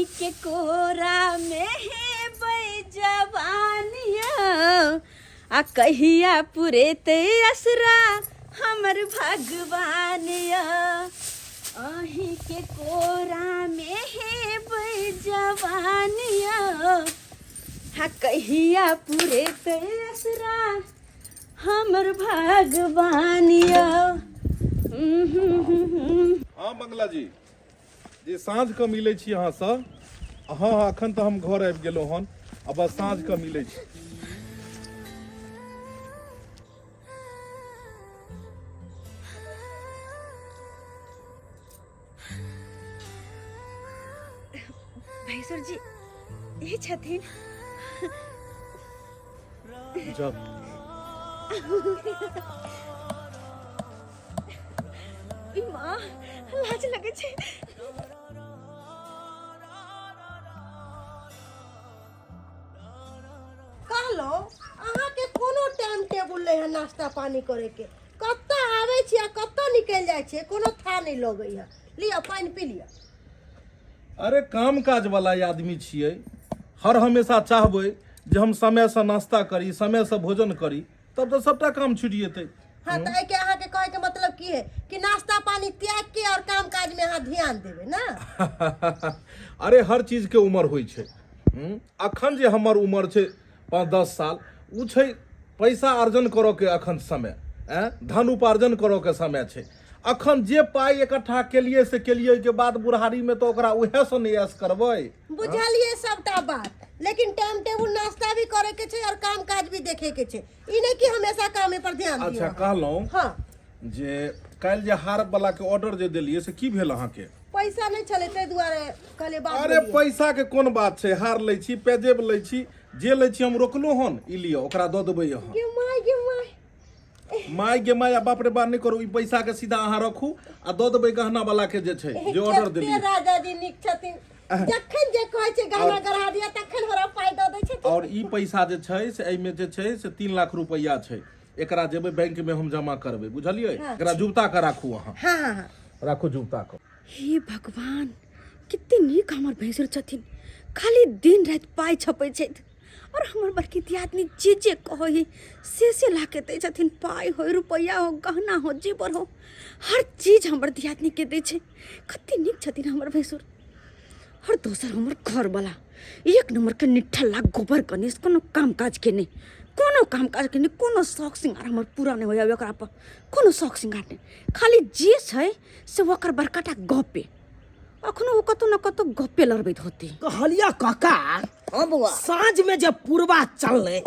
अहीं के कोरा में हेबै जवानिया आ कहिया पुरेतै असरा हमर भगवान या अहीं के कोरा में हेबै जवानिया हा कहिया पुरेतै असरा हमर भगवान या। हँ मंगला जी जे साँझ कऽ मिलै छी अहाँसँ। हँ हँ, एखन तऽ हम घर आबि गेलहुँ हन आ बस साँझ कऽ मिलै छी। भैंसुर जी ई छथिन। जाउ। ई माँ, लाज लगै छै। कहलहुँ अहाँके कोनो टाइम टेबुल नहि है नाश्ता पानी करैके। कतऽ आबै छी आ कतऽ निकलि जाइ छियै, कोनो था नहि लगै है। लिअ पानि पी लिअ। अरे काम काज वाला आदमी छियै, हर हमेशा चाहबै जे हम समयसँ नाश्ता करी, समयसँ भोजन करी, तब तऽ सबटा काम छुटि जेतै। हाँ, तऽ एहिके अहाँके कहैके मतलब की है कि नाश्ता पानी त्याग के और काम काज में अहाँ ध्यान देबै ना? अरे हर चीज के उम्र होइ छै। अखन जे हमर उम्र छै 5-10 साल, ओ छै पैसा अर्जन करऽ के अखन समय, धन उपार्जन करऽ के समय छै। अखन जे पाइ इकट्ठा केलियै से केलियै, ओहिके बाद बुढ़ारी में तऽ ओकरा उएह से नहि ऐश करबै। बुझलियै सबटा बात, लेकिन टाइम टेबुल नाश्ता भी करे के छै और काम काज भी देखे के छै। ई नहीं कि हमेशा कामे पर ध्यान दियौ। अच्छा कहलहुँ हाँ जे काल्हि जे हार वाला के ऑर्डर जे देलियै से की भेल अहाँके? पैसा नहीं छलै ताहि दुआरे कहलियै बाद अरे में दिअ। पैसा के कोन बात छै, हार लै छी, पैजेब लै छी, जे लै छी हम रोकलहुँ हन, ई लिअ ओकरा दऽ देबै अहाँ। गे माय गे माय, माय गे माय आ बाप रे बा नहि करू, ई पैसा के सीधा अहाँ रखू आ दऽ देबै गहना वाला के जे छै जे ऑर्डर कते देलियै। राजा जी नीक छथिन, जखन जे कहै छै गहना गढ़ा दिअ तखन हमरा पाइ दऽ दै छथिन। और ई पैसा जे छै से एहिमे जे छै से 3 लाख रुपैआ छै, एकरा जेबै बैंक में हम जमा करबै, बुझलियै? एकरा जुबता के राखू अहाँ। हाँ हाँ हाँ राखू जुबता के। हे भगवान, कते नीक हमर भैंसुर छथिन, खाली दिन राति पाइ छपै छथि और हमर बड़की दियादनी जे जे कहै ही से से ला के दै छथिन। पाइ हो, रुपैआ हो, गहना हो, जेवर हो, हर चीज हमर दियादनी के दै छै। कते नीक छथिन हमर भैंसुर। और दोसर हमर घरवाला एक नंबर के निठल्ला गोबर गणेश, कोनो काम काज के नहीं, कोनो काम काज के नहीं, कोनो शौक श्रृंगार हमर पूरा नहीं होइए ओकरा पर, कोनो शौक श्रृंगार नहीं, खाली जे छै से ओकर बड़काटा गपे, अखनो ओ कतौ न कतौ गपे लड़बैत होतै। कहलिया काका। हाँ बौआ। साँझ में जब पुरबा चललै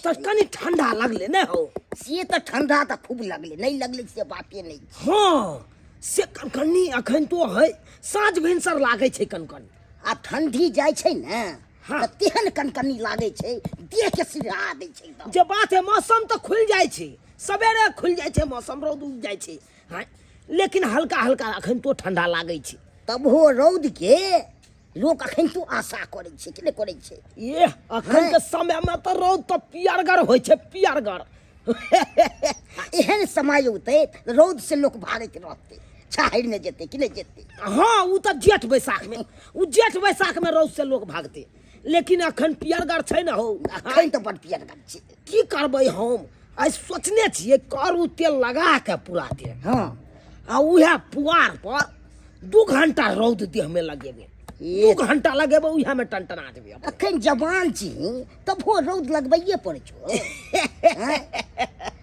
तऽ कनि ठंडा लगलै ने हो? से तऽ ठंडा तऽ खूब लगलै, नहीं लगलै से बाते नहीं। हाँ से कनकनी अखन तो है, साँझ भिनसर लागै छै कनकनी। आ ठंडी जाइ छै ने हाँ। तऽ तेहन कनकनी लागै छै, देह के सिरहा दै छै एकदम। जे बात है, मौसम तऽ खुलि जाइ छै, सवेरे खुलि जाइ छै मौसम, रौद उगि जाइ छै, हाँ, लेकिन हल्का हल्का अखन तो ठंडा लागै छै। तबहो रौद के लोक अखन तो आशा करै छै कि नहि करै छै? ये अखन के समय में तऽ रौद तऽ पियरगर होइ छै, पियरगर। आ एहन समय औतै तऽ रौद से लोक भागैत रहतै, छाहरि मे जेतै कि नहि जेतै? हाँ, उ तऽ जेठ बैसाख में, उ जेठ बैसाख में रौद से लोक भागतै, लेकिन अखन पियरगर छै ने हौ। अखन तऽ बड पियरगर छै। की करबै हम, आइ सोचने छियै करू तेल लगा के पूरा देह। हाँ। आ उएह पुआर पर 2 घंटा रौद देह में लगेबै, 2 घंटा लगेबै, उएह में टनटना देबै। अखन जवान छी तबो रौद लगबैये पड़ै छौ।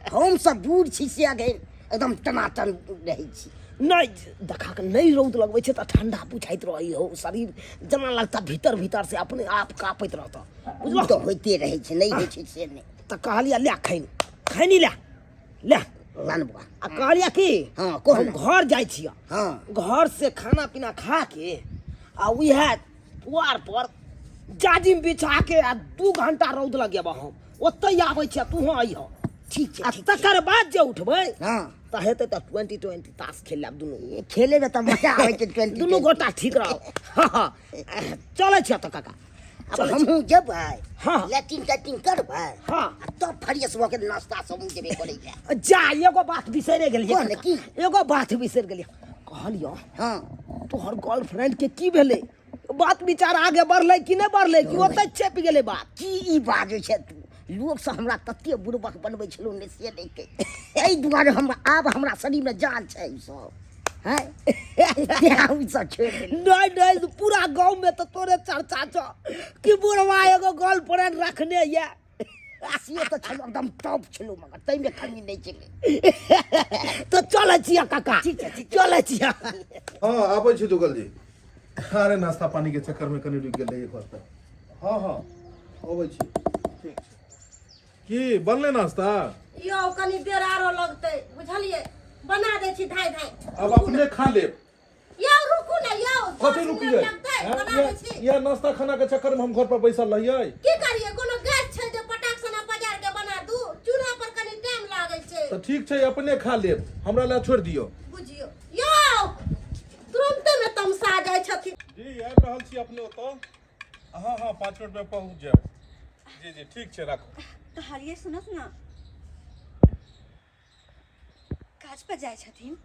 हम सब बूढ़ छी से अखन एकदम टनाटन रहै छी। नहि देखा के नहि रौद लगबै छै तऽ ठंडा बुझाइत रहै हो, शरीर जेना लगता भीतर भीतर से अपने आप काँपैत रहता, बुझलहो? तऽ होइते रहै छै, नहि होइ छै से नहि। तऽ कहलियै ले खैनी, खैनी ले, ले लान बुआ। आ कहलियै की, हाँ, कह हम ना। घर जाइ छियै। हाँ। घर से खाना पीना खा के आ उएह पुआर पर जाजिम बिछा के आ 2 घंटा रौद लगेबह हम, ओतहि आबै छियै, तूहों अइह। ठीक छै, आ ठीक छै। तकर बाद जे उठबै हाँ। तऽ हेतै तऽ 20-20 ताश खेल लेब दुनू। ए, खेले में तऽ मजा आबै छै 20 दुनू 20। गोटा ठीक रहब। हाँ, हाँ। चलै छियै तऽ काका। अब हमहूँ जेबै। हाँ। लैट्रिन तैट्रिन करबै। हाँ। आ तब फ्रेश भऽ के नाश्ता सब जेबे करै लए। जा, एगो बात बिसरि गेलियै कोन, काका। की? एगो बात बिसरि गेलियै, कहलियौ हाँ। तोहर गर्लफ्रेंड के की भेलै? बात विचार आगे बढ़लै कि नहि बढ़लै कि ओतै चपि गेलै बात की ई बाजै छै तू लोक सब हमरा तते बुड़बक बनबै छलौ ने से नहि कहि एहि दुआरे हम आब हमरा शरीरमे जान छै ई सब हैं तें ई सब छोड़ि देलियै नहि नहि पूरा गाँव में तो तोरे चर्चा छौ कि बुढ़वा एगो गर्लफ्रेंड रखने ये से तऽ छलौ एकदम टॉप छलौ मगर ताहिमे कमी नहि छलै तो चलै छियै काका ठीक छै, ठीक छै। चलै छियै हँ आबै छी जुगल जी अरे नाश्ता पानी के चक्कर में कनि रुकि गेल रहियै घर पर हँ हँ अबै छी ठीक छै की बनलै नाश्ता यौ कनि देर आरो लगतै बुझलियै बना दै छी धाय धाय अब अपने खा लेब यौ रुकू ने यौ कथी 10 रुकि मिनट जाए लगतै बना दै छी या नाश्ता खाना के चक्कर में हम घर पर बैसल रहियै की करियै कोनो गैस छै जे पटाक सना पजार के बना दू चूल्हा पर कनि टाइम लागै छै तऽ ठीक छै अपने खा लेब हमरा लए छोड़ि दियौ बुझियौ यौ तुरन्ते मे तमसा जाइ छथिन जी आबि रहल छी अपने ओतऽ हँ हँ 5 मिनट में पहुँच जायब जी जी ठीक छै राखू कहलियै सुनत ने काज पर जाइ छथिन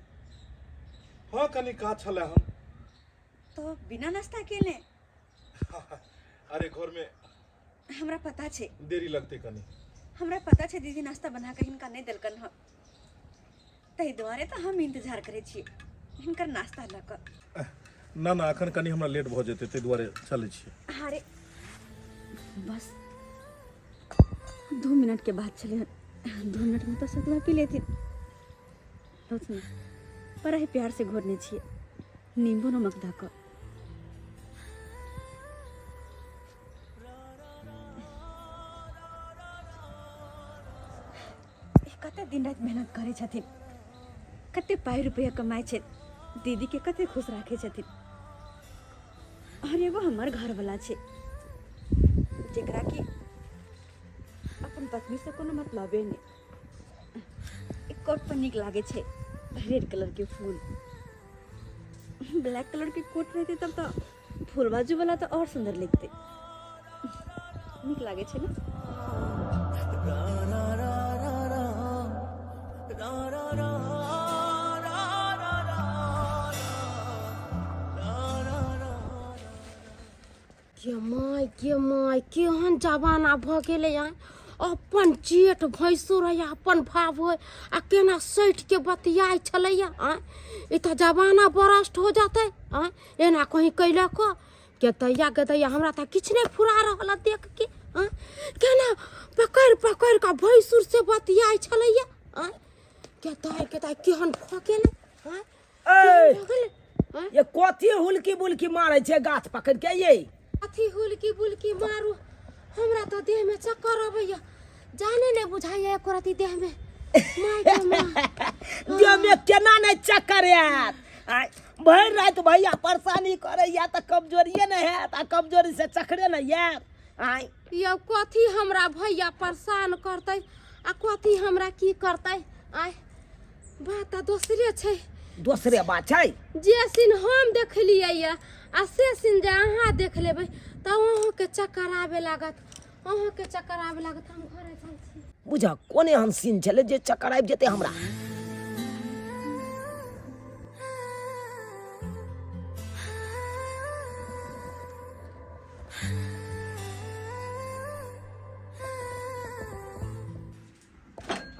हँ कनि काज छलै हन तो बिना नाश्ता केने अरे घरमे हमरा पता छै देरी लगतै कनि हमरा पता छै दीदी नाश्ता बना कऽ हिनका नहि देलकन हँ ताहि दुआरे तऽ हम इंतजार करै छियै हिनकर नाश्ता लऽ कऽ ना ना एखन कनि हमरा लेट भऽ जेतै ताहि दुआरे चलै छियै अरे बस 2 मिनट के बाद छलै हन 2 मिनट में तऽ सतुआ पी लेथिन ने बड़ा ही प्यार से घोरने छियै नींबू नमक दऽ कऽ ई कते दिन राति मेहनत करै छथिन कते पाइ रुपैआ कमाइ छै दीदीके कते खुश राखै छथिन और एगो हमर घरवला छै जेकरा कि अपन पत्नीसँ कोनो मतलबे नहि एक कोट पर नीक लागै छै रेड कलर के फूल ब्लैक कलर के कोट रहते तब तऽ फूल बाजू वाला तऽ और सुंदर लगते नीक लागै छै ने गे माय गे माय केहन जमाना भऽ गेलै आय अपन जेठ भैंसुर है अपन भाव है आ केना सठि के बतियाइ छलैया आय ई तऽ जमाना बरस्ट हो जेतै आय एना कहीं कैलक के दैया गे दैया हमरा तऽ किछु नहि फुरा रहल है देख के आय केना पकड़ि पकड़ि कऽ भैंसुर से बतियाइ छलैया आय के दाइ के दाइ केहन भऽ गेलै आय ए केहन भऽ गेलै आँय? ये कथी हुलकी बुलकी मारै छै गाछ पकड़ के ये अथी हुलकी बुलकी मारू हमरा तऽ देहमे चक्कर अबैया जाने नहि बुझाइया एको रति देहमे माय गे माँ देह में केना नहि चक्कर आयत आँय, भरि राति भैया परेशानी करैया तऽ कमजोरिये नहि हैत आ कमजोरी से चक्करे नहि आयत आँय यौ कथी हमरा भैया परेशान करतै आ कथी हमरा की करतै आय बात तऽ दोसरे छै दोसरे बात छै जे सीन हम देखलियै यऽ आ से सीन जे अहाँ देख लेबै तऽ अहूँके चक्कर आबे लागत अहूँके चक्कर आबे लागत हम घरे जाइ छी बुझ कोन एहन सीन छलै जे चक्कर आबि जेतै हमरा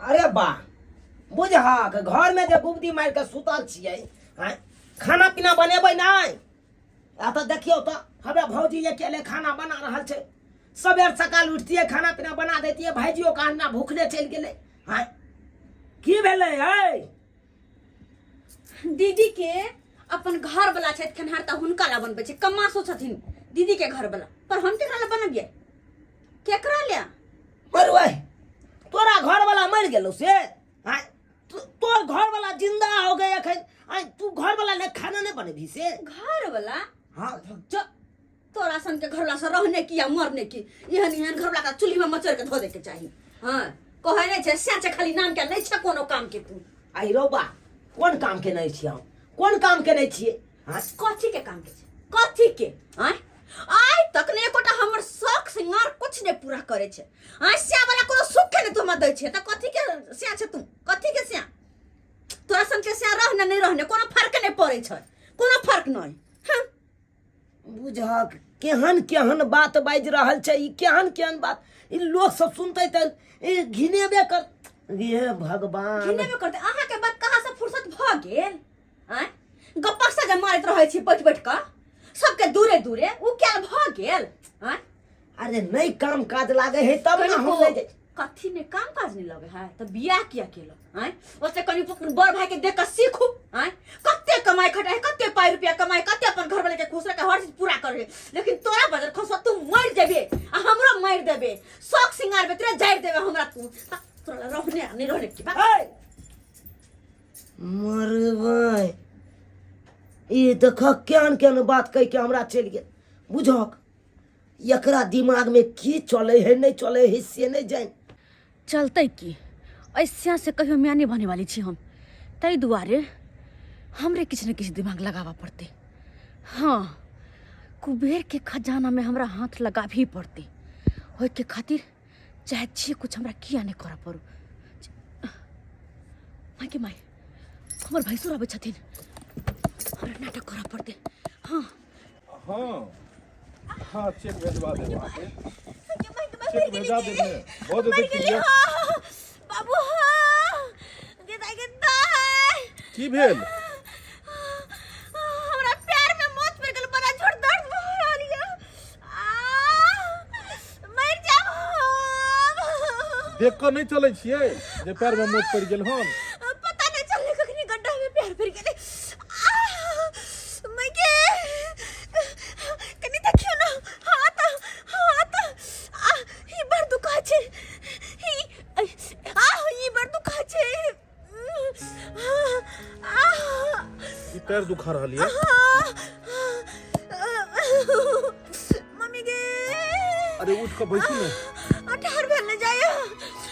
अरे बा बुझहक घरमे जे गुबदी मारि कऽ सुतल छियै आँय खाना पीना बनेबै नहि आ तऽ देखियौ तऽ हमरा भौजी अकेले खाना बना रहल छै सबेर सकाल उठतियै खाना पीना बना दैतियै भाइजियो के अन्ना भूखले चलि गेलै आँय की भेलै है दीदी के अपन घर वाला छथि खेनहार तऽ हुनका ला बनबै छै कमासो छथिन दीदी के घर वाला पर हम केकरा ला बनबियै केकरा ले मरुआ तोरा घरवाला मरि गेलौ से आँय तोर घरवाला जिंदा हो गए अखन आँय तू घरवाला ले खाना नहि बनेबही से घर वाला हाँ जो तोरा सन के घरवाला से रहने की या मरने की एहन एहन घरवाला के चूल्ही में मचोर के धो दे के चाही हाँ कहै नहि छै सैह छै खाली नाम के नहि छै कोनो काम के तू आई रौबा कोन काम के नहि छियै हम कोन काम के नहि छियै हाँ कथी के काम के छै कथी के आँय आइ तक ने एकोटा हमर शौक श्रृंगार कुछ नहि पूरा करे छै आँय स्या वाला कोनो सुख नहि तू हमरा दै छै तऽ कथी के स्या छै तू कथी के स्या तोरा सन के स्या रहने नहि रहने कोनो फर्क नहि पड़ै छै कोनो फर्क नहि हाँ। बुझक केहन केहन बात बाजि रहल छै ई, केहन केहन बात ई लोक सब सुनतै तऽ ई घिनेबे कर। हे भगवान, घिनेबे करतै। अहाँके बात कहाँ से फुर्सत भऽ गेल? आँय, गप्पा से जे मारैत रहै छी बैठ बैठ कऽ सबके दूरे दूरे, उ क्या भऽ गेल? आँय, अरे नहि काम काज लागे है तब ने हम नहि जाइ। कथी ने काम काज नहीं लगे है तऽ बियाह किया केलक? आँय, ओसे कनि बड़ भाई के देख कऽ सीखू। आँय, कते कमाई खटाई, कते पाई रुपया कमाई, कते अपन घर वाले के खुश रखे, हर चीज पूरा करे, लेकिन तोरा बजर खसो तू मर जेबे आ हमरो मार देबे, शौक सिंगार में तोरा जारि देबे हमरा। तू तोरा रहने आ नहीं रहने की बात। मरबै ई देख केहन केहन बात कहि के हमरा चलि गेल। बुझक एकरा दिमाग में की चले है नहीं चले है से नहीं जानि। चलतै की, ऐसा से कहियो माय नहीं बने वाली छी हम, ताहि दुआरे हमरे किछु ने किछु दिमाग लगाबऽ पड़तै। हाँ, कुबेर के खजाना में हमरा हाथ लगाबही पड़तै, ओहिके खातिर चाहे जे कुछ हमरा किया नहीं करऽ पड़ू। माय के माय, हमर भैंसुर आबै छथिन, हमरा नाटक करऽ पड़तै। हाँ हाँ हाँ, चेक भेजवा देब अहाँके, चेक भेजा देब ने, भऽ जेतै क्लियर। बाबू, हाँ, गे दाइ, गे दाइ। की भेल? हमरा पैर में मोच पड़ गेल, बड़ा जोर दर्द भऽ रहल यऽ, आ मरि जायब हम। देख कऽ नहि चलै छियै जे पैर में मोच पड़ि गेल हन? पता नहीं चलले कखनी गड्ढा में पैर पड़ गेलै। मैं के कनी देखियो ना, हाथ हाथ, आ ई बड़ दुखा छै, ई आ ई बड़ दुखा छै। आ ई पैर दुखा रहल ये? मम्मी गे। अरे उठ कऽ बैसू ने। ठाढ़ भेल नहि जाइए,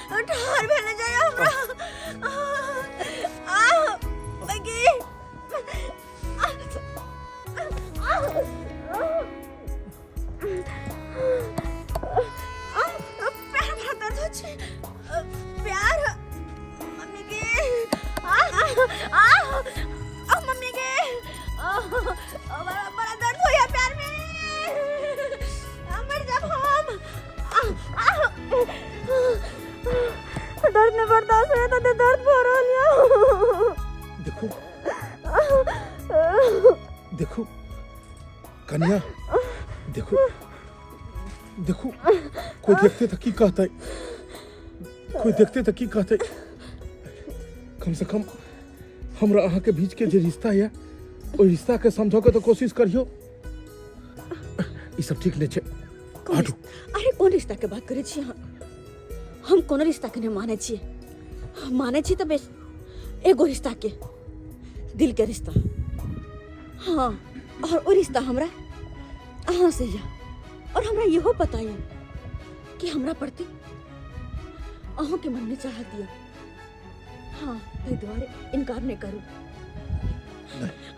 ठाढ़ भेल नहि जाइए हमरा। आ गे, पैर बड़ा दर्द होइ छै, पैर मम्मी गे, आ आ आ मम्मी गे, बड़ा बड़ा दर्द होइया पैर में, मर जाब हम। दर्द नहीं बर्दाश्त होया त दर्द भऽ रहल यऽ। देखू देखू कन्या, देखू देखू, कोई देखते तऽ की कहतै? कोई देखते तऽ की कहतै? कम से कम हमरा अहाँके बीच के जे रिश्ता यऽ ओहि रिश्ता के समझऽ के तऽ कोशिश करियौ। ई सब ठीक नहि छै। कोन हटू। अरे कोन रिश्ता के बात करै छी अहाँ? हम कोनो रिश्ता के नहि मानै छी, हम मानै छी तऽ बेस एगो रिश्ता के, दिल के रिश्ता। हाँ, और ओ रिश्ता हमरा अहाँ से यऽ, और हमरा इहो पता यऽ कि हमरा प्रति अहूँके मनमे चाहत यऽ। हाँ, ताहि दुआरे इनकार नहि करू।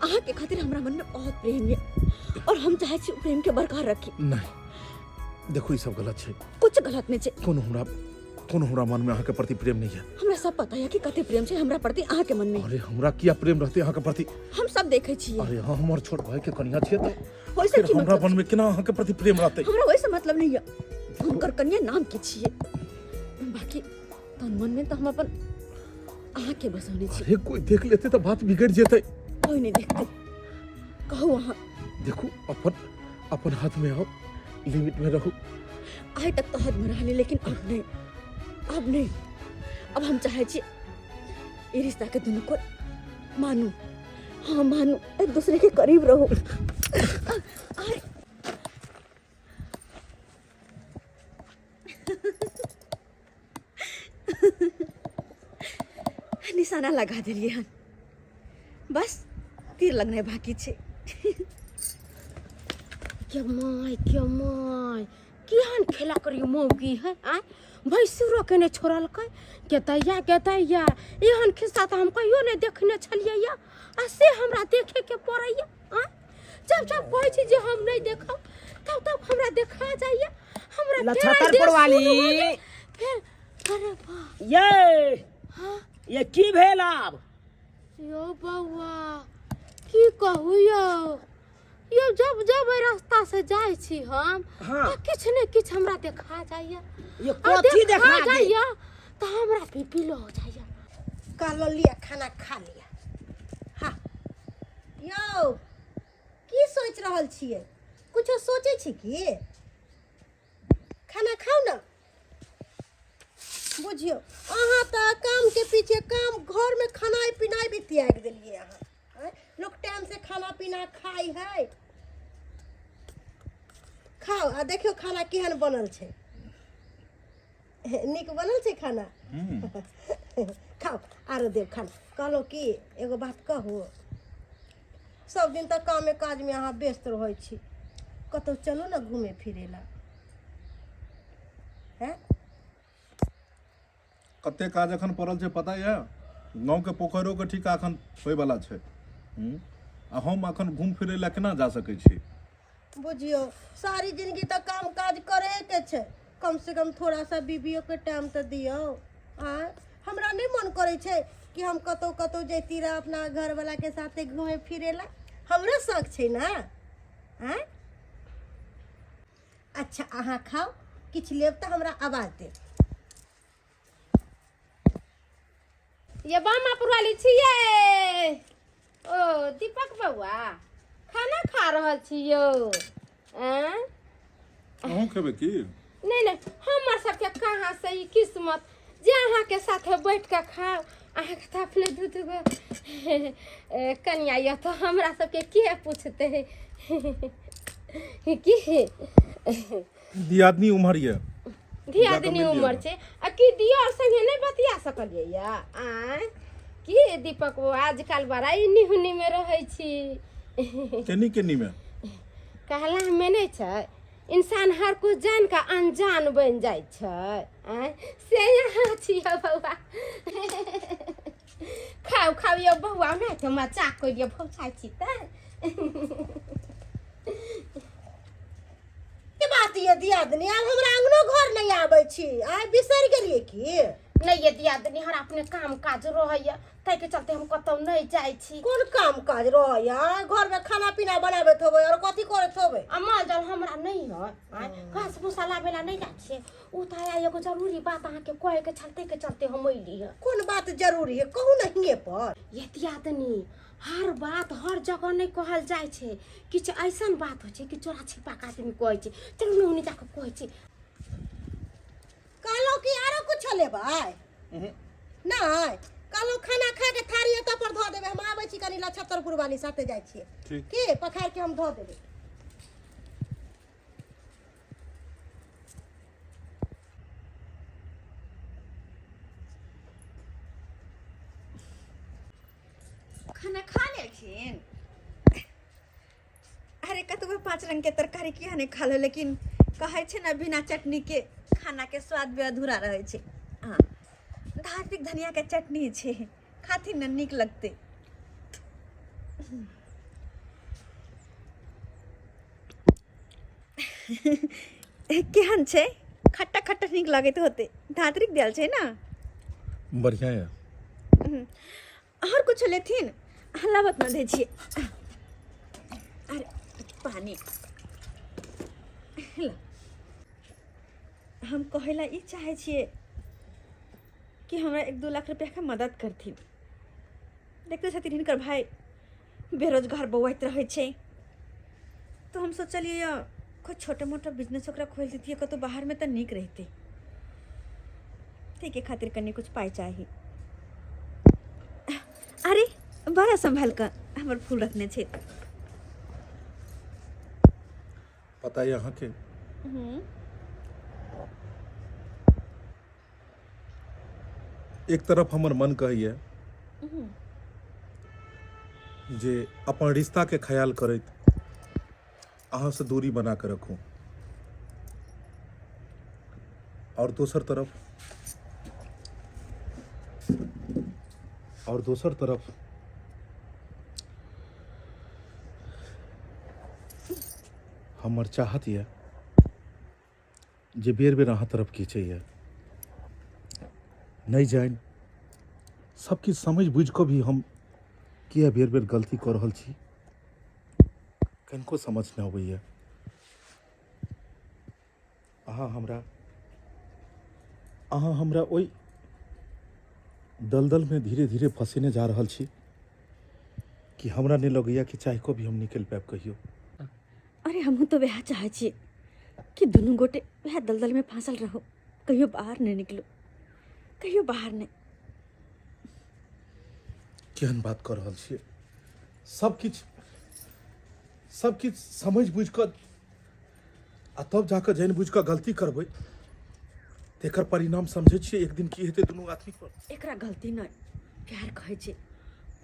अहाँके खातिर हमरा मनमे बहुत प्रेम यऽ और हम चाहै छी ओ प्रेमके बरकरार रखी। नहि, देखू ई सब गलत छै। कुछ गलत नहीं छै। कोनो हमरा मन में अहाँके प्रति प्रेम नहीं है। हमरा सब पता है कि कते प्रेम छै हमरा प्रति अहाँके मन में। अरे हमरा किया प्रेम रहते अहाँके प्रति? हम सब देखे छियै। अरे हाँ, हमर छोट भाई के कनिया छियै तऽ ओहिसँ फिर की हमरा मतलब? मन में केना अहाँके प्रति प्रेम रहते? हमरा ओहिसँ मतलब नहीं है, हुनकर कनिया नाम के छियै, बाकी तहन मन में तऽ हम अपन अहाँके बसौने छी। अरे कोई देख लेते तऽ बात बिगड़ जेतै। कोई नहीं देखते, कहू अहाँ। देखू अपन अपन हाथ में आओ, लिमिट में रहू। आइ तक तो हद में रहली, लेकिन अब नहीं, अब नहीं, अब हम चाहे छी ई रिश्ता के दुनू को मानू, हाँ मानू, एक दूसरे के करीब रहू। अरे निशाना लगा देलियै हन, बस तीर लगनाइ बाकी छै। के my, के my, केहन खेला करियो मौगी है? आँय, भैंसुरो के नहि छोड़लकै। के दैया, के दैया, एहन खिस्सा तऽ हम कहियो नहि देखने छलियै यऽ, आ से हमरा देखेके पड़ैया। आँय, जब जब कहै छी जे हम नहि देखब, तब तब हमरा देखा जाइया। हमरा लछतरपुर वाली। फेर अरे वाह। ये हाँ? ये की भेल आब? यौ बौआ, की कहू यौ, यौ जब जब एहि रास्ता से जाइ छी हम हाँ। तऽ किछु ने किछु हमरा देखा जाइए। ये आ कथी देखा गेल? जाइए तऽ हमरा बीपी लो हो जाइए। कहलो लिअ खाना खा लिअ। हाँ यौ, की सोचि रहल छियै? कुछो सोचै छी की? खाना खाउ ने। बुझियौ अहाँ तऽ कामके पीछे काम, घरमे खानाइ पिनाइ भी त्यागि देलियै अहाँ। आँय, लोक टाइमसँ खाना पीना खाइ है? खाउ आ देखियौ खाना केहन बनल छै। नीक बनल छै खाना? खाउ, आरो देब खाना। कहलहुँ कि एगो बात कहू, सब दिन तऽ कामे काजमे अहाँ व्यस्त रहै छी, कतहु चलू ने घूमे फिरे लए। हैं? कते काज एखन पड़ल छै पता यऽ? गाँवके पोखरिओके ठीका एखन होइवला छै। हूँ, आ हम एखन घूम फिरै लए केना जा सकै छी? बुझियौ सारी जिंदगी तऽ काम काज करैके छै, कम से कम थोड़ा सा बीबियो के टाइम तऽ दियौ। आँय, हमरा नहि मन करै छै कि हम कतहु कतहु जैती रह अपना घरवला के साथे घूमे फिरे ला? हमरो शौक छै ने। आँय, अच्छा अहाँ खाउ, किछु लेब तऽ हमरा आवाज देब। ये बामा पुरवाली छियै। ओ दीपक बौआ, खाना खा रहल छी यौ? आँय, अहूँ खेबै की? नहि नहि, हमर सबके कहाँ से ई किस्मत जे अहाँके साथे बैठ कऽ खाउ। अहाँके तऽ अपने दू दू गो कनिया यऽ, तऽ हमरा सबके के पूछतै की? दियादनी उम्हर यऽ। दियादनी उमर छै आ की दियर संगे नहि बतिया सकलियै या? आँय की दीपक बौआ, आजकल बड़ा इन्नी हुन्नी में रहै छी। केनी केनी में? कहला में नहि छै, इंसान हर कुछ जान कऽ अनजान बनि जाइ छै। आँय, से यहाँ छियै बौआ। खाउ खाउ यौ बौआ, नहि तऽ मजाक करियौ, भौसाइ छी तऽ। के बात ये दियादनी, आब हमरा अंगनो घर नहीं आबै छी, आइ बिसरि गेलियै की? नहि ये दियादनी, हमरा अपने काम काज रहैया, ताहिके चलते हम कतहु नहि जाइ छी। कोन काम काज रहैया? घर में खाना पीना बनाबैत होबै और कथी करैत होबै? आ माल जाल हमरा नहि है, आँय, घास भूसा लाबे ला नहि जाइ छियै। ओ तऽ आइ एगो जरूरी बात अहाँके कहैके छल, ताहिके चलते हम अयली हँ। कोन बात जरूरी है, कहू ने हिये पर। ये दियादनी, हर बात हर जगह नहि कहल जाइ छै। किछु ऐसन बात होइ छै कि चोरा छिपा के आदमी कहै छै। चलू ने, ओने जाकऽ कहै छै। कहलहुँ कि आरो कुछो लेबै? नहि, कहलहुँ खाना खा के थारी एतऽ पर धऽ देबै, हम आबै छी कनी लछत्तरपुर वाली साथे जाइ छियै। ठीक। की पखार के हम धऽ देबै। खाना खा लेलखिन? अरे कतबो 5 रंग के तरकारी किया नहि खा लो, लेकिन कहै छै ने बिना चटनी के खाना के स्वाद भी अधूरा रहै छै। हाँ, धात्रिक धनिया के चटनी छै, खाथिन ने नीक लगतै। केहन छै? खट्टा खट्टा नीक लगैत होते, धात्रिक देल छै ने। बढ़िया है। और कुछ लेथिन? हलावत न दै छियै। अरे पानी ल। हम कहै ला ई चाहै छियै कि हमरा 1-2 लाख रुपया के मदद करथिन। देखते छथिन हिनकर भाई बेरोजगार बौआइत रहै छै, तो हम सोचलियै यऽ कोइ छोटा मोटा बिजनेस ओकरा खोलि दैतियै कतहु बाहरमे तऽ नीक रहितै। ताहिके खातिर कनि कुछ पाइ चाही। अरे बड़ा सम्भाल कऽ हमर फूल रखने छै। पता है अहाँके, एक तरफ हमर मन कहैए जे अपन रिश्ता के ख्याल करैत अहाँ से दूरी बना के रखूं, और दोसर तरफ हमर चाहत यऽ जे बेर बेर अहाँ तरफ खींचैए। नहि जानि सब किछु समझ बुझि कऽ भी हम किया बेर बेर गलती कऽ रहल छी। कनिको समझ नहि अबैए। अहाँ हमरा अहाँ हमरा ओहि दलदलमे धीरे धीरे फँसेने जा रहल छी कि हमरा नहि लगैए कि चाहि कऽ भी हम निकलि पायब कहियो। अरे हमहूँ तऽ वएह चाहै छियै कि दुनू गोटे वएह दलदलमे फाँसल रहू, कहियो बाहर नहि निकलू, कहियो बाहर नहि। केहन बात कऽ रहल छियै? सब किछु सब किछु समझि बुझि कऽ आ तब जाकऽ जानि बुझि कऽ गलती करबै, तेकर परिणाम समझै छियै एक दिन की हेतै दुनू आदमी पर? एकरा गलती नहि, प्यार कहै छै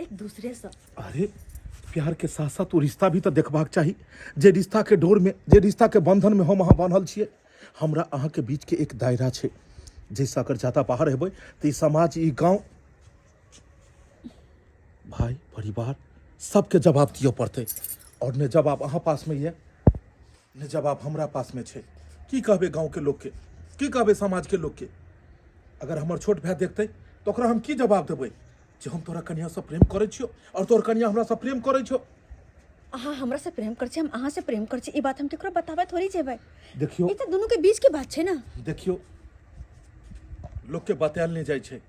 एक दूसरेसँ। अरे प्यार के साथ साथ ओ रिश्ता भी तऽ देखबाक चाही, जे रिश्ता के डोर में, जे रिश्ता के बंधन में हम अहाँ बान्हल छियै। हमरा अहाँ के बीच के एक दायरा छै, जाहिसँ अगर ज्यादा बाहर हेबै तऽ ई समाज, ई गाँव, भाई, परिवार सबके जवाब दिअ पड़तै। आओर ने जवाब अहाँ पासमे यऽ, ने जवाब हमरा पासमे छै। की कहबै गाँवके लोकके, की कहबै समाजके लोकके? अगर हमर छोट भाय देखतै तऽ ओकरा हम की जवाब देबै जे हम तोरा कनियासँ प्रेम करै छियौ आओर तोहर कनिया हमरासँ प्रेम करै छौ? अहाँ हमरासँ प्रेम करै छी, हम अहाँसँ प्रेम करै छी, ई बात हम केकरो बताबै थोड़ी जेबै? देखियौ, ई तऽ दुनूके बीचके बात छै ने। देखियौ, लोकके बतायल नहि जाइ छै,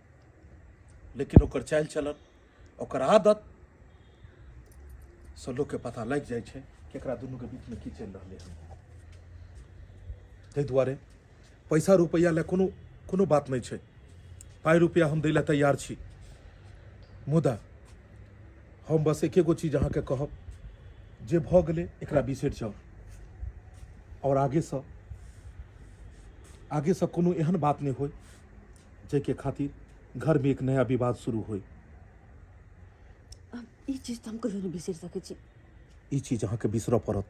लेकिन ओकर चालि चलन, ओकर आदत से लोकके पता लागि जाइ छै कि एकरा दुनूके बीचमे की चलि रहलै हन। ताहि दुआरे पैसा रुपैआ लए कोनो कोनो बात नहि छै, पाइ रुपैआ हम दै लए तैयार छी, मुदा हम बस एके गो चीज अहाँके कहब, जे भऽ गेलै एकरा बिसरि जाउ आओर आगेसँ आगेसँ कोनो एहन बात नहि होय जाहिके खातिर घरमे एक नया विवाद शुरू होय। अब ई चीज तऽ हम कहियो नहि बिसरि सकै छी। ई चीज अहाँके बिसरऽ पड़त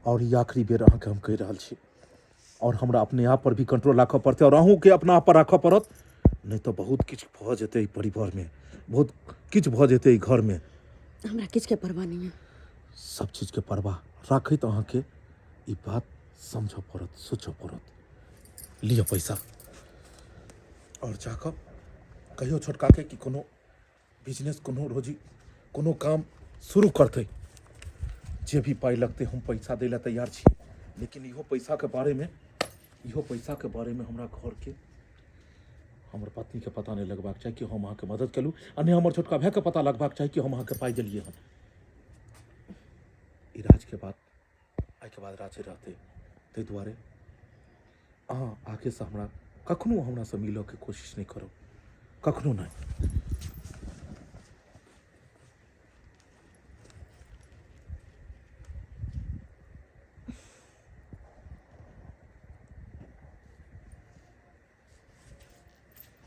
आओर ई आखिरी बेर अहाँके हम कहि रहल छी। आओर हमरा अपने आप पर भी कंट्रोल राखऽ पड़तै आओर अहूँके अपना आप पर राखऽ पड़त, नहि तऽ बहुत किछु भऽ जेतै एहि परिवारमे, बहुत किछु भऽ जेतै एहि घरमे। हमरा किछुके परवाह नहि यऽ। सब चीजके परवाह राखैत अहाँके ई बात समझऽ पड़त, सोचऽ पड़त। लिअ पैसा आओर जाकऽ कहियो छोटकाके कि कोनो बिजनेस, कोनो रोजी, कोनो काम शुरू करतै, जे भी पाइ लगतै हम पैसा दै लए तैयार छी, लेकिन इहो पैसाके बारेमे, इहो पैसाके बारेमे हमरा घरके, हमर पत्नीके पता नहि लगबाक चाही कि हम अहाँके मदद केलहुँ, आ नहि हमर छोटका भायके पता लगबाक चाही कि हम अहाँके पाइ देलियै हन। ई राजके बात एहिके बाद राजे रहतै। ताहि दुआरे अहाँ आगेसँ हमरा कखनो हमरासँ मिलऽके कोशिश नहि करब, कखनो नहि।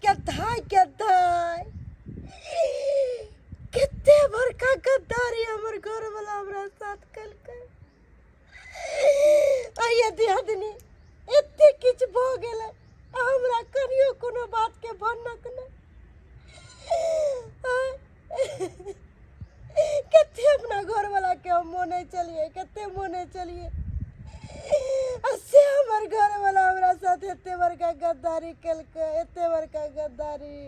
गद्दार गद्दार, कते बड़का गद्दारी हमर घरवाला हमरा साथ कलकै। आइए दियादनी, एते किछु भऽ गेलै आ हमरा कनियो कोनो बातके भनक नहि। कते अपना घरवाला के हम मोने चलिए, कते मोने चलिए, आ से हमर घरवाला हमरा साथ एते बड़का गद्दारी केलकै, एते बड़का गद्दारी।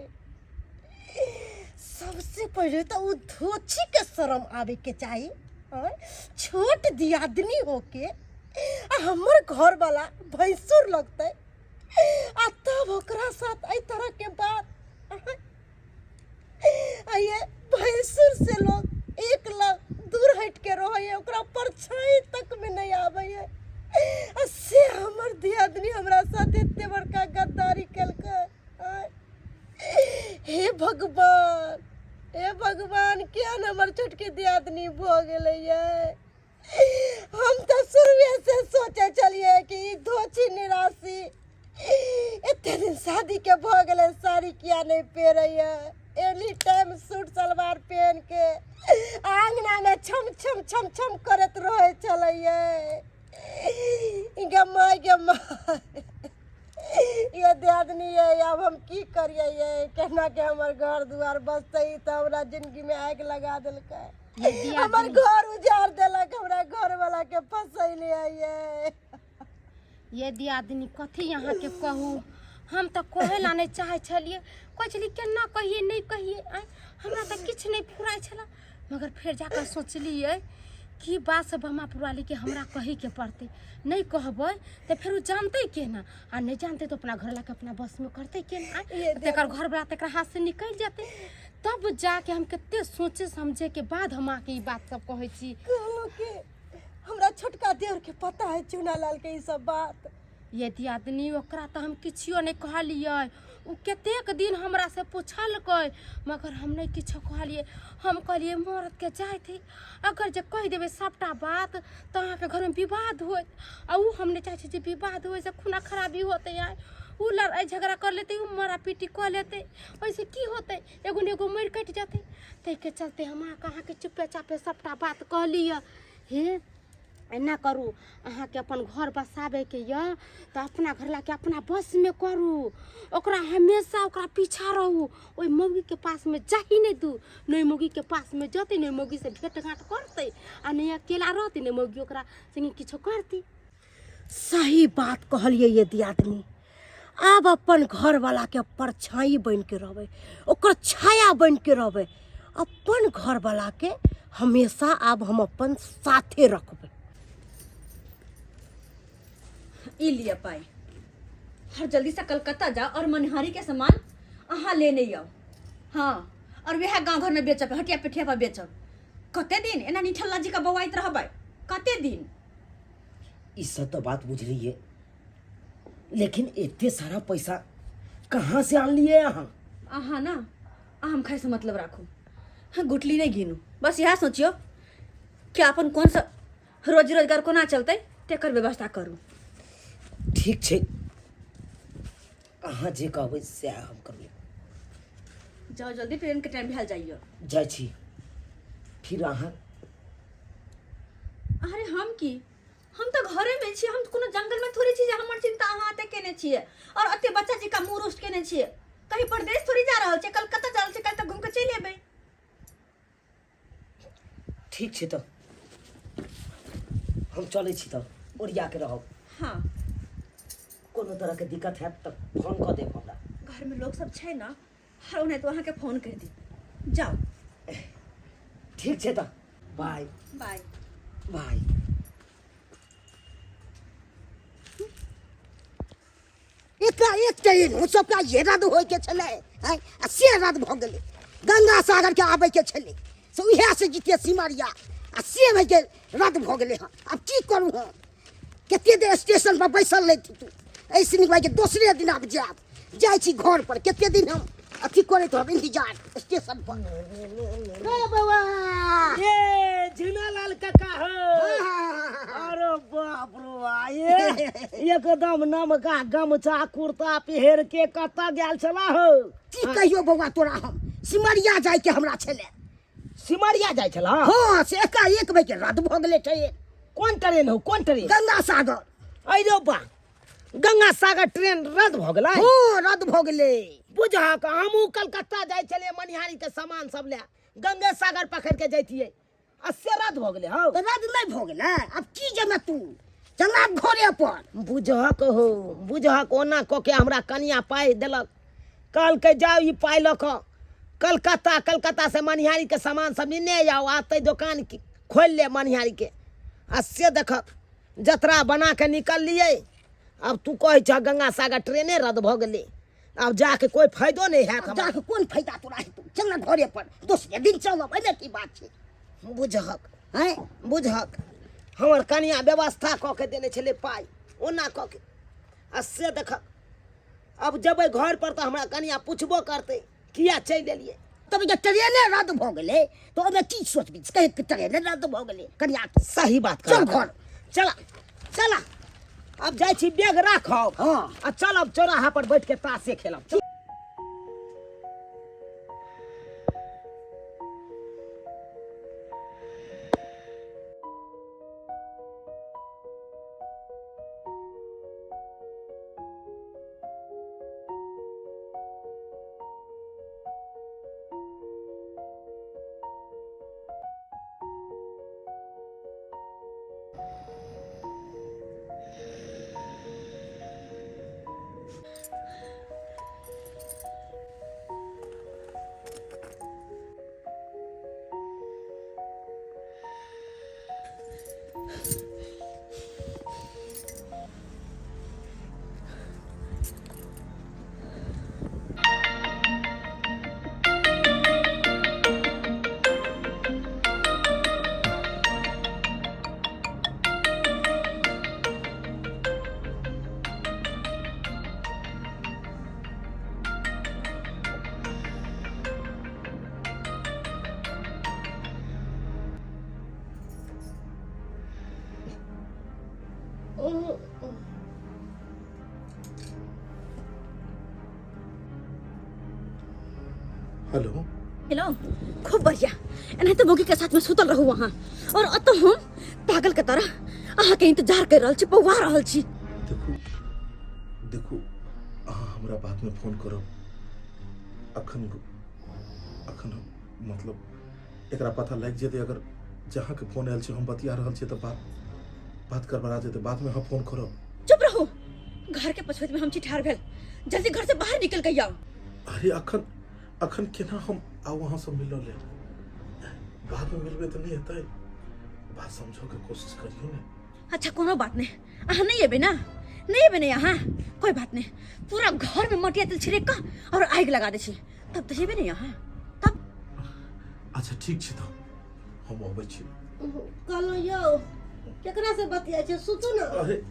सबसे पहिले तऽ ओ धोछी के शरम आबे के चाही। आँय, छोट दियादनी होके आ हमर घरवाला भैंसुर लगतै आ तब ओकरा साथ एहि तरह के बात। आँय, आइए भैंसुर से लोग एक लाख दूर हट के रहे, ओकरा परछाई तक में नहीं आवे है, आ से हमर दियादनी हमरा साथ एते बड़का गद्दारी केलकै। आँय, हे भगवान, हे भगवान, किया ने हमर छोटकी दियादनी भऽ गेलै ये? हम तऽ शुरुए से सोचे छलियै कि ई धोछी निराशी एते दिन शादी के भऽ गेलै, साड़ी किया नहि पहिरैया, एनी टाइम सूट सलवार पहन के आंगना में छम छम छम छम करैत रहै छलैया। गे माय, गे माय, ये दियादनी ये, आब हम की करियै ये? केना के हमर घर दुआर बसतै? ई तऽ हमरा जिंदगी में आगि लगा देलकै, हमर घर उजाड़ देलक, हमरा घर वाला के फसैले ये। ये दियादनी, कथी अहाँके कहू, हम तऽ कहै ला नहि चाहै छलियै, कहै छलियै केना कहियै नहि कहियै। आँय, हमरा तऽ किछु नहि फुराइ छलै, मगर फेर जाकऽ सोचलियै की बात सब बमापुर वाली के हमरा कहैके पड़तै। नहि कहबै तऽ फेर ओ जानतै केना, आ नहि जानतै तऽ अपना घर लाके अपना बसमे करतै केना? तकर घरवला तकरा हाथसँ निकलि जेतै। तब जाके हम कते सोचे समझे के बाद हम अहाँके ई बात सब कहै छी। कहलहुँ कि हमरा छोटका देवरके पता है चुनालाल के ई सब बात। ये दियादनी ओकरा तऽ हम किछियो नहि कहलियै। ओ कतेक दिन हमरा से पुछलकै, मगर हम नहि किछो कहलियै। हम कहलियै मरदके जाइत है, अगर जे कहि देबै सबटा बात तऽ अहाँके घरमे विवाद होत, आ ओ हम नहि चाहै छी जे विवाद होइ से खूना खराबी होतै। आइ ओ लड़ाइ झगड़ा कर लेतै, ओ मारा पीटी कऽ लेतै, ओहिसँ की होतै? एगो ने एगो मरि कटि जेतै। ताहिके चलते हम अहाँके चुपे चापे सबटा बात कहली। हे एना करू, अहाँके अपन घर बसाबैके यऽ तऽ अपना घर लाके अपना बसमे करू। ओकरा हमेशा ओकरा पीछा रहू, ओहि मौगीके पासमे जाही नहि दू। नहि मौगीके पासमे जेतै, नहि मौगीसँ भेँट घाँट करतै, आ नहि अकेला रहतै, नहि मौगी ओकरा संगे किछो करतै। सही बात कहलियै ये दियादनी। आब अपन घरवालाके परछाई बनि के रहबै, ओकर छाया बनि के रहबै। अपन घरवालाके हमेशा आब हम अपन साथे रखबै। ई लिअ पाइ, और जल्दी से कलकत्ता जाओ और मनिहारी के सामान अहाँ लेने आउ। हाँ, और वएह गाँव घर में बेचब, हटिया पिठिया पर बेचब। कते दिन एना निठल्ला जी का बौआइत रहबै? कते दिन? ई सब तो बात बुझलिए, लेकिन एते सारा पैसा कहाँ से आनलिए अहाँ? अहाँ ना आम खाइ से मतलब राखू, हाँ, गुटली नहीं गिनू। बस इएह सोचियो कि अपन कौन सा रोजी रोजगार कोना चलतै तेकर व्यवस्था करू। ठीक छै, अहाँ जे कहबै सएह हम करबै। जाओ जल्दी, ट्रेन के टाइम भेल जाइयो। जाइ छी। फिर अहाँ? अरे हम की, हम तऽ घरे में छी, हम कोनो जंगल में थोड़ी छी जे हमर चिंता अहाँ एते केने छियै और एते बच्चा जी का मुंह रोस्ट केने छियै। कहीं परदेश थोड़ी जा रहल छियै, कलकत्ता जा रहल छियै, कल तक घूम के चलि एबै। ठीक छै, तऽ हम चलै छी, तऽ ओरिया के रहब। हाँ। कोनो तरहके दिक्कत हैत तऽ फोन कऽ देब हमरा। घर में लोग सब छै ना, हर ओनाहितो अहाँके फोन करि दी। जाउ। ठीक छै, तऽ बाय। बाय। बाय। एकरा एक ट्रेन हो सबटा ये रद्द होइके छलै आँय, आ से रद्द भऽ गेलै। गंगा सागरके आबैके छलै से उएह से जीतिए सिमरिया, आ से भइके रद्द भऽ गेलै हँ। आब की करू हम? कते देर स्टेशन पर बैसल रहिती तू? एहिसँ नीक भाइके दोसरे दिन आब जायब। जाइ छी घर पर, कते दिन हम अथी करैत रहब इंतजार स्टेशन पर। रे बौआ, ये झुनालाल काका हो। अरे बाप रे बा, ये एकदम नमका गमछा कुर्ता पहिर के कतऽ गेल छला हो? की कहियो बौआ तोरा, हम सिमरिया जाइके हमरा छलै। सिमरिया जाइ छला? हाँ, से एकाएक भइके रद्द भऽ गेलै ट्रेन। कोन ट्रेन हो, कोन ट्रेन? गंगा सागर। अरे बा, गंगा सागर ट्रेन रद्द भऽ गेलै? हाँ, रद्द भऽ गेलै। बुझहक, हमहूँ कलकत्ता जाइ छलियै मनिहारी के सामान सब लए, गंगे सागर पकड़ के जैतियै, आ से रद्द भऽ गेलै। हौ। तऽ रद्द नहि भऽ गेलै, आब की जेमे तू? चल आब घरे पर। बुझहक हो, बुझहक, ओना कऽ के हमरा कनिया पाइ देलक, कहलकै जाउ ई पाइ लऽ कऽ कलकत्ता, कलकत्ता से मनिहारी के सामान सब लेने आउ, आते दोकान खोलि ले मनिहारी के। आ से देखक, जतरा बना के निकललियै, अब तू कहै छह गंगा सागर ट्रेने रद्द भऽ गेलै, आब जाके कोई फायदो नहीं हैत आब जाके कोन फायदा तोरा हेतौ? चल ना घरे पर, दोसरे दिन चलब, एहिमे की बात छै? बुझहक हैं, बुझहक, हमर कनिया व्यवस्था कऽ के देने छलै पाइ ओना कऽ के, आ से देखक, अब जेबै घर पर तऽ हमरा कनिया पुछबो करतै किया चलि एलियै। तब जे ट्रेने रद्द भऽ गेलै तऽ ओहिमे की सोचबी? कहे कि ट्रेने रद्द भऽ गेलै कनिया के। सही बात। चल घर। चला चला, अब जाइ छी, बैग राखब। हाँ। आ चलब चौराहा पर बैठ के ताशे खेलब। हेलो। हेलो, खूब बढ़िया। एनाहिते मौगी के साथ में सुतल रहू अहाँ, और अतः हम पागल के तरह अहाँ के इंतजार कर रहल छी, पौआ रहल छी। देखू देखू, अहाँ हमरा बाद में फोन करब। अखन अखन हम मतलब एकरा पता लागि जेतै, अगर जहाँ के फोन आयल छै हम बतिया रहल छियै तऽ बात बात गड़बड़ा जेतै। बाद में अहाँ फोन करब। चुप रहू, घर के पछुआत में हम छी ठाढ़ भेल, जल्दी घर से बाहर निकल के आउ। अरे अखन अखन केना हम आउ अहाँ से मिलऽ लेल? बाद में मिलबै तऽ नहि हेतै? बात समझऽ के कोशिश करियौ ने। अच्छा कोनो बात नहीं, अहाँ नहीं एबे ना, नहीं एबे नहीं अहाँ, कोई बात नहीं, पूरा घर में मटिया तेल छिड़क कऽ और आगि लगा दै छी, तब तऽ जेबे नहीं अहाँ तब। अच्छा ठीक छै, तऽ हम अबै छी। कहलहुँ यौ, केकरा से बतियाइ छै? सुतू ने। अरे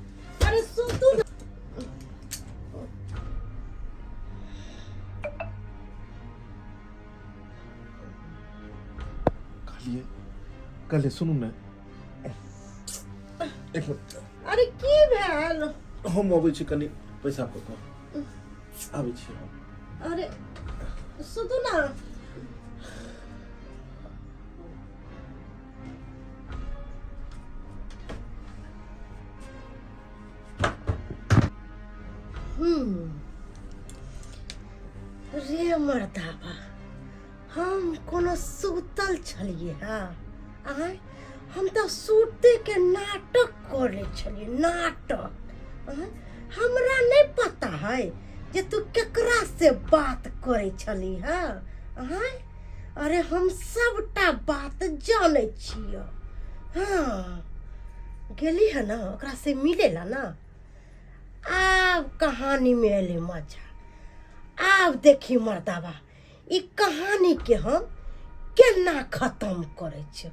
अरे सुतू ने। कहलिए कहलिए सुनू ने एक मिनट। अरे की भेल? हम अबै छी, कनि पैसा कऽ कऽ आबै छी हम। अरे सुतू ना। रे मर्दाबा, हम कोनो सुतल छलियै? हँ आँय, हम तऽ सुतैके नाटक करै छलियै, नाटक। आँय, हमरा नहि पता है जे तू केकरा से बात करै छली। हँ आँय, अरे हम सबटा बात जानै छियै। हँ, गेली है ना ओकरा से मिले ला ना? आब कहानी में एलै मजा। आब देखी मर्दाबा, ई कहानी के हम केना खत्म करै छियै।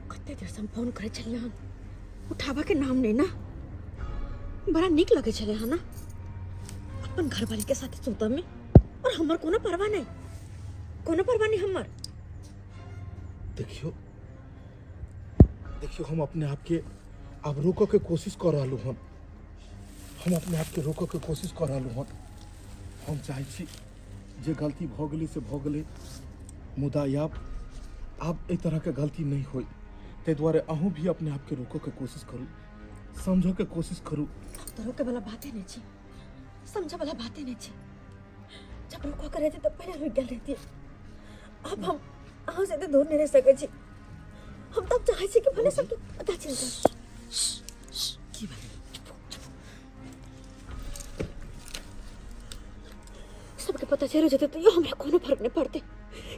कते देर से हम फोन करै छलियै हन, उठाबऽ के नाम नहि ना। बड़ा नीक लगै छलै हन ना अपन घरवाली के साथ सुतऽ में, और हमर कोनो परवाह नहि, कोनो परवाह नहि हमर। देखियो देखियो, हम अपने आप के आब रोकऽ के कोशिश कऽ रहलहुँ हन। हम अपने आप के रोकऽ के कोशिश कऽ रहलहुँ हन। हम चाहै छी जे गलती भऽ गेलै से भऽ गेलै, मुदा आब आब एहि तरहके गलती नहि होय, ताहि दुआरे अहूँ भी अपने आपके रोकऽ के कोशिश करू, समझऽ के कोशिश करू। आब तऽ रोके वाला बाते नहि छै, समझऽ वाला बाते नहि छै। जब रोकऽ के रहतै तऽ पहिले रुकि गेल रहती। आब हम अहाँ से एते दूर नहि रहि सकै छी। हम तब चाहै छी कि भले सबके पता चलि जाए। की भेलै? सबके पता चलि जेतै तैयो हमरा कोनो फर्क नहि पड़तै,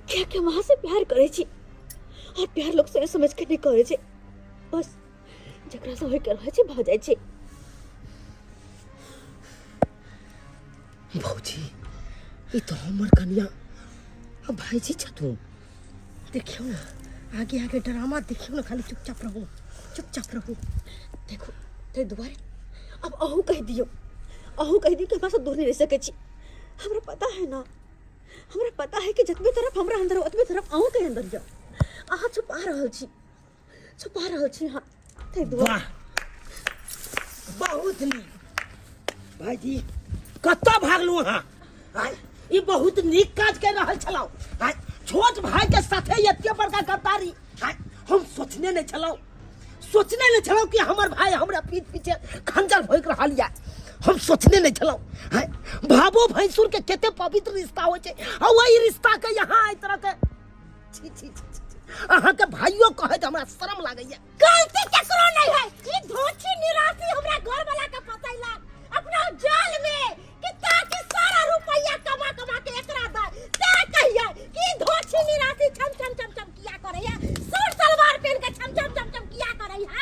कियाकि हम अहाँ से प्यार करै छी, और प्यार लोग सोच समझ के नहि करै छै। बस जकरा से होइके रहै छै भऽ जाइ छै। भौजी, ई तऽ हमर कनिया आ भाईजी छथुन। देखियौ ने आगे आगे ड्रामा देखियौ ने, खाली चुपचाप रहू, चुपचाप रहू। देखू, ताहि दुआरे आब अहूँ कहि दियौ, अहूँ कहि दियौ कि हमरा से दूर नहि रहि सकै छी। हमरा पता है ना, हमरा पता है कि जतबे तरफ हमरा अंदर ओतबे तरफ अहूँके अंदर यऽ। अहाँ छुपा रहल छी, छुपा रहल छी अहाँ, ताहि दुआरे। वाह, बहुत नीक भाईजी, कतऽ भागलू अहाँ? आँय, ई बहुत नीक काज कर रहल छलहुँ। आँय, छोट भाई के साथे एते बड़का गद्दारी। आँय, हम सोचने नहीं छलहुँ, सोचने नहीं छलहुँ कि हमर भाई हमरा पीठ पीछे खंजर भोंकि रहल यऽ। हम सोचने नहीं छलहुँ। आँय, भाबो भैंसुर के कते पवित्र रिश्ता होइ छै, आ वही रिश्ता के यहाँ एहि तरह के छी छी छी छी, छी। अहाँके भाइयो कहैत हमरा शर्म लागैया। गलती केकरो नहीं है, ई धोछी निराशी हमरा घर वाला के फसैलक अपना जाल में कि ताकि सारा रुपया कमा कमा के एकरा दे। ते कहिए कि ई धोछी निराशी छम छम छम छम किया करैया, सूट सलवार पहन के छम छम छम छम किया करैया।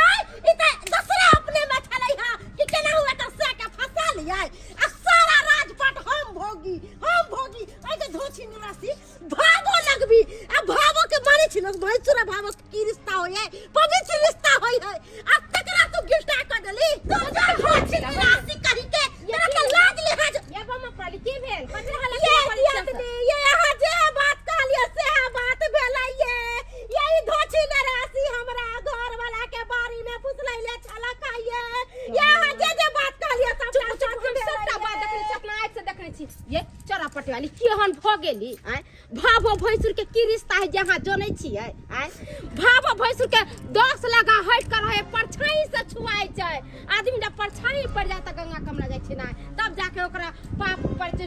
आय ई त दूसरे अपने में छलै हा कि केना हुए एकर से के फंसा लियै आ सारा राजपाट हम भोगी, हम भोगी। ओइ के धोछी निराशी भागो लगबी आ भावो के मानै छी लोग, भैंसुर आ भावो के की रिश्ता। होय है, पवित्र रिश्ता होय है, आ तकरा तू गिलटा कर देली। तू जा राशि कही के तोरा के लाज लिहाज। ये बमा प्राली की भेल कचरा हला ये दियादनी, ये अहाँ जे बात कहलियै से बात भेलै। ये ई धोछी नरासी हमरा घर वाला के बारी में फुसलैले छला खाइए। ये अहाँ जे जे बात कहलियै सबटा चुप चुप, सच हम सबटा भेलै। बात देखने छी, अपना आँखि से देखने छी। ये चोरा पटवाली केहन भऽ गेली आँय? भावो भैंसुर के की रिश्ता है जे अहाँ जनै छियै आँय? भावो भैंसुर के 10 लगा हटि कऽ रहै, परछाई से छुआइ छै आदमी। जब परछाई पड़ि जाय तऽ गंगा कमला जाइ छै ना, तब जाके ओकरा पाप पर जे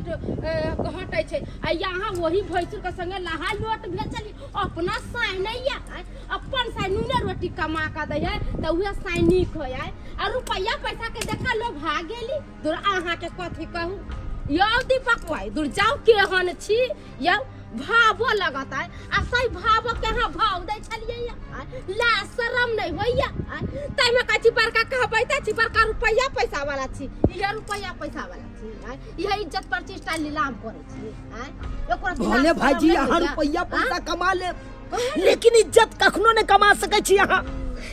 हटै छै। आ यहाँ वही भैंसुर के संगे लहा लोट भेल छली। अपना साँय नहि यऽ आँय? अपन साँय नूने रोटी कमा कऽ दै है तऽ उहे साँय नीक होइ आँय? आ रुपैआ पैसा के देखा लोभा गेली। दूर अहाँके कथी कहू यौ दीपक भाई, दूर जाउ, केहन छी यौ? भावो लगत आय आ सही भावो के अहाँ भाव दै छलियै या आँय? ला शरम नहि होइया आँय? ताहिमे कहै छी बड़का कहबैते छी, बड़का रुपैआ पैसा वाला छी। इहे रुपैआ पैसा वाला छी आँय? इहे इज्जत प्रतिष्ठा नीलाम करै छी आँय? ओकरा भले शरम भाईजी नहि अहाँ होइया? रुपैआ पैसा आँय? कमा लेब, लेकिन इज्जत कखनो नहि कमा सकै छी अहाँ,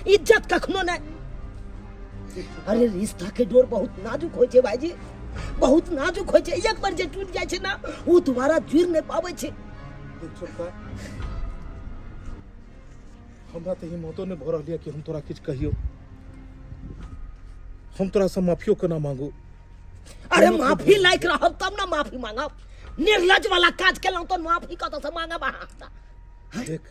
इज्जत कखनो नहि। अरे रिश्ता के डोर बहुत नाजुक होइ छै भाईजी, बहुत नाजुक होइ छै। एक बार जे टूट जाइ छै ना, ओ दोबारा जुड़ नहि पाबै छै। देख छोटका, हमरा तऽ हिम्मतो नहि भऽ रहल यऽ कि हम तोरा किछु कहियौ। हम तोरासँ माफियो केना मांगू? अरे माफी लायक रहब तब ना माफी मांगब। निर्लज वाला काज केलहुँ तऽ माफी कतऽसँ मांगब अहाँ? देख,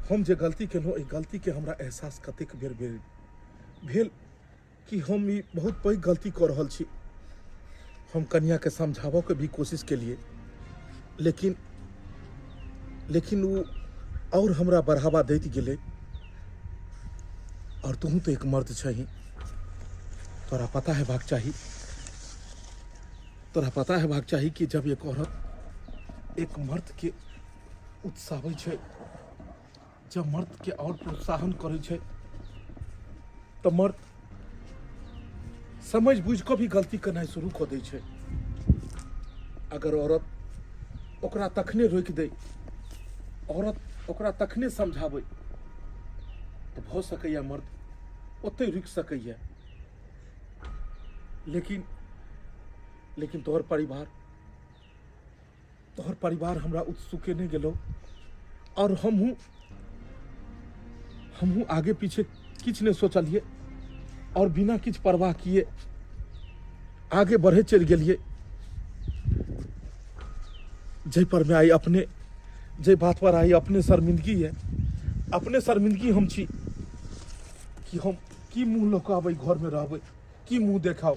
हम जे गलती केलहुँ, एहि गलतीके हमरा एहसास कतेक बेर भेल भेल कि हम ई बहुत पैघ गलती कऽ रहल छी। हम कनियाके समझाबऽके भी कोशिश केलिए, लेकिन लेकिन ओ आओर हमरा बढ़ावा दैत गेलै। आओर तोहूँ तऽ एक मर्द छही, तोरा पता हेबाक चाही, तोरा पता हेबाक चाही कि जब एक औरत एक मर्दके उत्साहबै छै, जब मर्दके आओर प्रोत्साहन करै छै, तऽ मर्द समझ बुझि कऽ भी गलती करनाइ शुरू कऽ दै छै। अगर औरत ओकरा तखने रोकि दै, औरत ओकरा तखने समझाबै, तऽ भऽ सकैए मर्द ओतहि रुकि सकैए। लेकिन लेकिन तोहर परिवार, तोहर परिवार हमरा उत्सुके नहि गेलो, और हमहूँ हमहूँ आगे पीछे किछु नहि सोचलिए और बिना किछु परवाह किए आगे बढ़े चलि गेलिए, जाहि पर में आइ अपने, जाहि बात पर आइ अपने शर्मिंदगी है, अपने शर्मिंदगी हम छी कि हम की मुँह लऽ कऽ आब एहि घरमे रहबै, की मुँह देखाउ।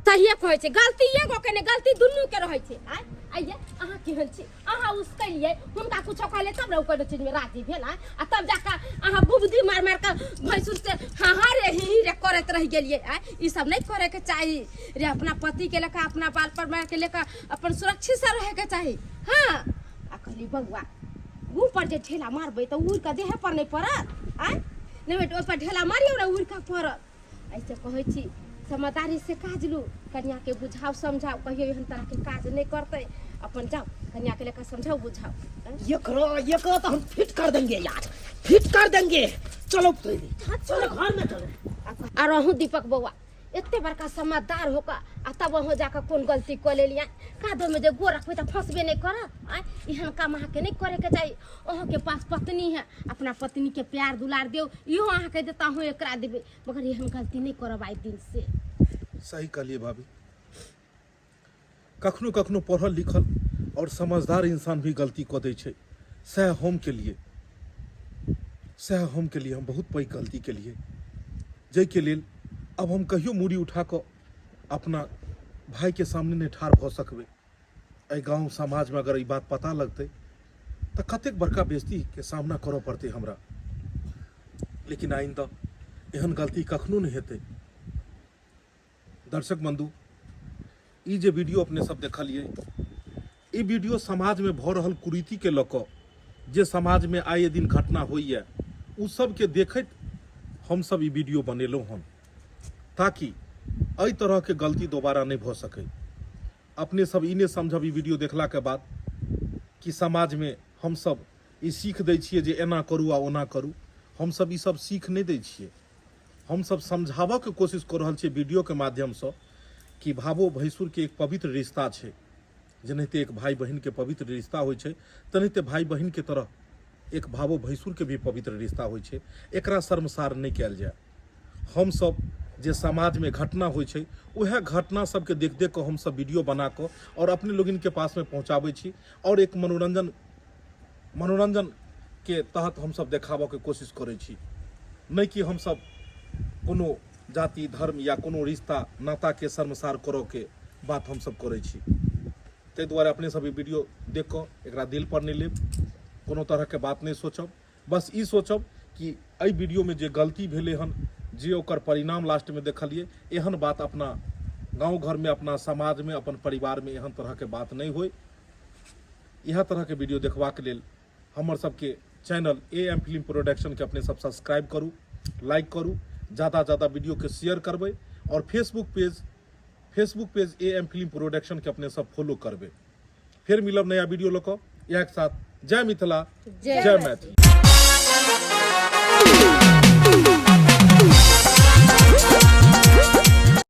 सहिए कहै छै, गलती एगो के नहि, गलती दुनू के रहै छै। आय आइये, अहाँ केहन छी? अहाँ उसकलियै हुनका, कुछो कहले तब ने ओ कोनो चीजमे राजी भेल। आय आ तब जाकऽ अहाँ बुबदी मारि मारि कऽ भैंसुर से हाँ हाँ रे ही ही रे करैत रहि गेलियै। आय ई सब नहि करैके चाही रे। अपना पतिके लेकर, अपना बाल परिवारके लेकर अपन सुरक्षित से रहैके चाही। हाँ, आ कहली बौआ, मुँह पर जे ढेला मारबै तऽ उड़ि कऽ देहे पर नहि पड़त? आय नहि बेटा, ओहि पर ढेला मारियौ ने, उड़ि कऽ पड़त। ऐसे कहै छी, समझदारी से काज लू, कनियाके बुझाउ समझाउ, कहियो एहन तरहके काज नहि करतै। अपन जाउ, कनियाके लेकर समझाउ बुझाउ। एकरा एकरा तो हम फिट कर देंगे यार, फिट कर देंगे। चलो चलो, घर में चलो। आ रहूँ दीपक बौआ, एते बड़का समझदार होकर आ तब अहाँ जाकऽ कोन गलती कऽ लेलियै? कादोमे जे गोर रखबै तऽ फँसबे नहि करत? आँय, एहन काम अहाँके नहि करैके चाही। अहाँके पास पत्नी है, अपना पत्नीके प्यार दुलार दियौ। इहो अहाँके देता, अहूँ एकरा देबै, मगर एहन गलती नहि करब आइ दिन से। सही कहलिए भाभी, कखनो कखनो पढ़ल लिखल और समझदार इंसान भी गलती कऽ दै छै। सएह हम केलिए, सएह हम केलिए। हम बहुत पैघ गलती केलिए, जाहिके लेल अब हम कहियो मूड़ी उठा कऽ अपना भाईके सामने नहि ठाढ़ भऽ सकबै। एहि गाँव समाजमे अगर ई बात पता लगतै तऽ कतेक बड़का बेइज्जतीके सामना करऽ पड़तै हमरा। लेकिन आइंदा एहन गलती कखनो नहि हेतै। दर्शक बंधु, ई जे वीडियो अपने सब देखलिए, ई वीडियो समाजमे भऽ रहल कुरीतिके लऽ कऽ, जे समाजमे आए दिन घटना होइए, ओ सबके देखैत हमसब ई वीडियो बनेलहुँ हन, ताकि एहि तरहके गलती दोबारा नहि भऽ सकै। अपने सब ई नहि समझब ई वीडियो देखलाके बाद कि समाजमे हमसब ई सीख दै छियै जे एना करू आ ओना करू। हमसभ ईसभ सीख नहि दै छियै। हमसभ समझाबऽके कोशिश कऽ रहल छियै वीडियोके माध्यमसँ कि भावो भैंसुरके एक पवित्र रिश्ता छै। जेनाहिते एक भाई बहिनके पवित्र रिश्ता होइ छै, तेनाहिते भाई बहिनके तरह एक भावो भैंसुरके भी पवित्र रिश्ता होइ छै। एकरा शर्मसार नहि कयल जाय। हमसभ जे समाजमे घटना होइ छै, उएह घटना सबके देख देख कऽ हमसभ वीडियो बना कऽ आओर अपने लोगिनके पासमे पहुँचाबै छी आओर एक मनोरंजन मनोरंजनके तहत हमसभ देखाबऽके कोशिश करै छी, नहि कि हमसभ कोनो जाति धर्म या कोनो रिश्ता नाताके शर्मसार करऽके बात हमसभ करै छी। ताहि दुआरे अपने सब ई वीडियो देख कऽ एकरा दिल पर नहि लेब, कोनो तरहके बात नहि सोचब। बस ई सोचब कि एहि वीडियोमे जे गलती भेलै हन, जे ओकर परिणाम लास्टमे देखलियै, एहन बात अपना गाँव घरमे, अपना समाजमे, अपन परिवारमे एहन तरहके बात नहि होइ। इएह तरहके वीडियो देखबाक लेल हमर सबके चैनल ए एम फिल्म प्रोडक्शनके अपने सब सब्सक्राइब करू, लाइक करू, ज़्यादा ज़्यादा वीडियोके शेयर करबै और Facebook page A M film प्रोडक्शनके अपने सब फॉलो करबै। फिर मिलब नया वीडियो लऽ कऽ। इएह के साथ जय मिथिला, जय मैथिली।